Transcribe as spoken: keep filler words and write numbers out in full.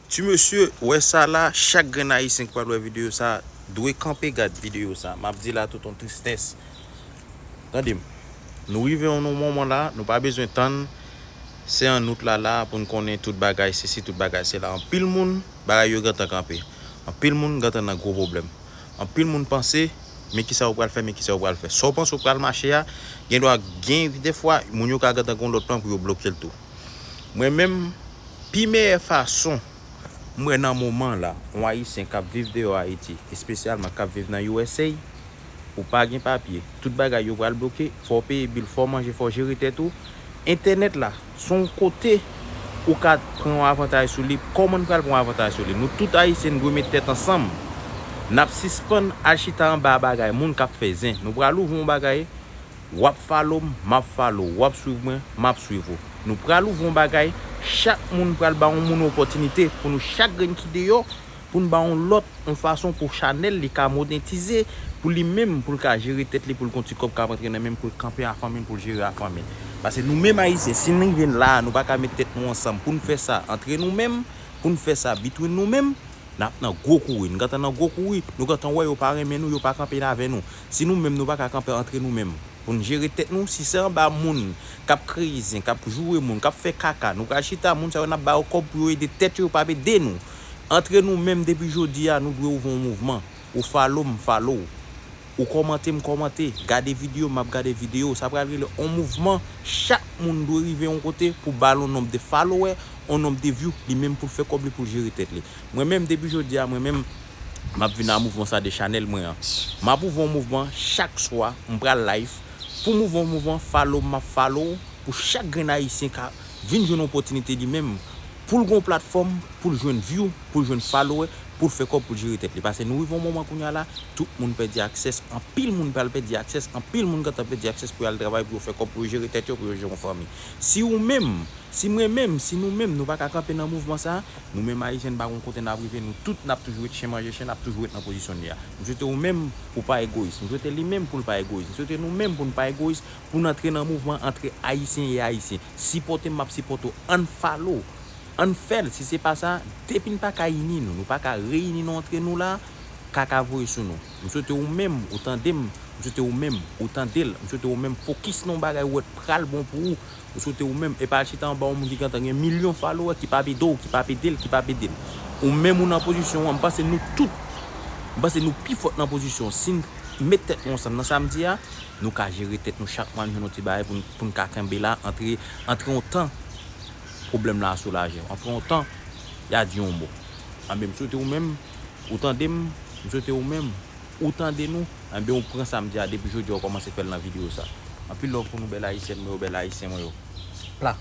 Ti mesye, wè sa la, chak grenn ayisyen ki pral wè videyo sa, dwe kanpe gad videyo sa. M ap di la tout yon tristès. Tande m. Nou rive yon moman la, nou pa bezwen tann se an out la la pou n konnen tout bagay, sesi, tout bagay, sela. Anpil moun, bagay yo gentan kanpe. Anpil moun gentan nan gwo pwoblèm. Anpil moun panse, men kisa yo pral fè, men kisa yo pral fè. Sa w panse w pral mache a, gen dwa gen, defwa, moun yo ka gentan gen yon lòt plan pou yo bloke l tou. Mwen menm, pi meyè fason m wè nan moman la, yon Ayisyen k ap viv deyò Ayiti, espesyalman k ap viv nan U S A, ou pa gen papye, tout bagay yo pral bloke, fò w peye bil, fò w manje, fò w jere tèt ou. Entènèt la, se yon kote ou ka pran yon avantaj sou li. Kòman n pral pran yon avantaj sou li? Nou tout Ayisyen, n dwe met tèt ansanm. N ap sispann al chita anba bagay moun k ap fè zen. Nou pral ouvri yon bagay, w ap follow m, m ap follow w, w ap swiv mwen, m ap swiv ou. Nou pral ouvri yon bagay, chak moun pral ba yon moun opòtinite pou nou chak grenn ki deyò, pou n ba yon lòt yon fason pou chanèl li ka monetize, pou li menm, pou l ka jere tèt li, pou l gon ti kòb k ap antre nan men l, pou l kanpe a fanmi l, pou l jere a fanmi l. Paske nou menm Ayisyen, si n rive la, nou pa ka met tèt nou ansanm pou n fè sa antre nou menm, pou n fè sa between nou menm, n ap nan gwo kouri. Nou gentan nan gwo kouri, nou gentan wè yo pa renmen nou, yo pa kanpe avè nou. Si nou menm, nou pa ka kanpe antre nou menm, pou n jere tèt nou, si se anba moun k ap kreye zen, k ap joure moun, k ap fè kaka, nou pral chita, moun sa yo n ap ba yo kòb pou yo ede tèt yo, yo p ap ede nou. Antre nou menm, depi jodi a, nou dwe ouvri yon mouvman. Ou follow m, follow w. Ou kòmante m, kòmante. Gade videyo m, m ap gade videyo w. Sa pral rele yon mouvman. Chak moun dwe rive yon kote pou ba l yon nonb de follower, yon nonb de view, li menm pou l fè kòb li, pou l jere tèt li. Mwen menm, depi jodi a, mwen menm, m ap vin a mouvman sa de chanèl mwen an. M ap ouvri yon mouvman chak swa, m pral live. Pou m ouvri yon mouvman, follow m, m ap follow w. Pou chak grenn Ayisyen ka vin jwenn opòtinite li menm, pou l gon platfòm, pou l jwenn view, pou l jwenn follower, pou l fè kòb, pou l jere tèt li. Paske nou rive yon moman kounye a la, tout moun pèdi access, anpil moun pral pèdi access, anpil moun gentan pèdi access pou y al travay, pou yo fè kòb, pou yo jere tèt yo, pou yo jere yon fanmi. Si ou menm, si mwen menm, si nou menm, nou pa ka kanpe nan mouvman sa a, nou menm Ayisyen, n pa gon kote n ap rive, nou tout n ap toujou ret chen manje chen, n ap toujou ret nan pozisyon n ye a. M swete ou menm pou w pa egoyis, m swete li menm pou l pa egoyis, m swete nou menm pou n pa egoyis, pou n antre nan mouvman antre Ayisyen e Ayisyen. Sipòte m, m ap sipòte w. Ann follow. Ann fè l. Si se pa sa, depi n pa ka ini nou, nou pa ka reyini nou antre nou la, kaka voye sou nou. M swete ou menm, ou tande m. M swete ou menm, ou tande l. M swete ou menm, fokis nan yon bagay ou wè t pral bon pou ou. M swete ou menm, e pa al chita anba yon moun ki gentan gen milyon follower, ki p ap ede w, ki p ap ede l, ki p ap ede l. Ou menm ou nan pozisyon an, m panse nou tout, m panse nou pi fòt nan pozisyon. Si n met tèt nou ansanm nan sa m di a, nou ka jere tèt nou, chak mwa n jwenn yon ti bagay pou n, pou n ka kenbe la, antre, antre yon tan, pwoblèm la a soulaje. Antre yon tan, y a di yon mo. Anben, m swete ou menm, ou tande m, m swete ou menm, ou tande nou, anben, ou pran sa m di a, depi jodi a, ou kòmanse fè l nan videyo sa. Anpil love pou nou, bèl Ayisyèn mwen yo, bèl Ayisyen mwen yo. Pla.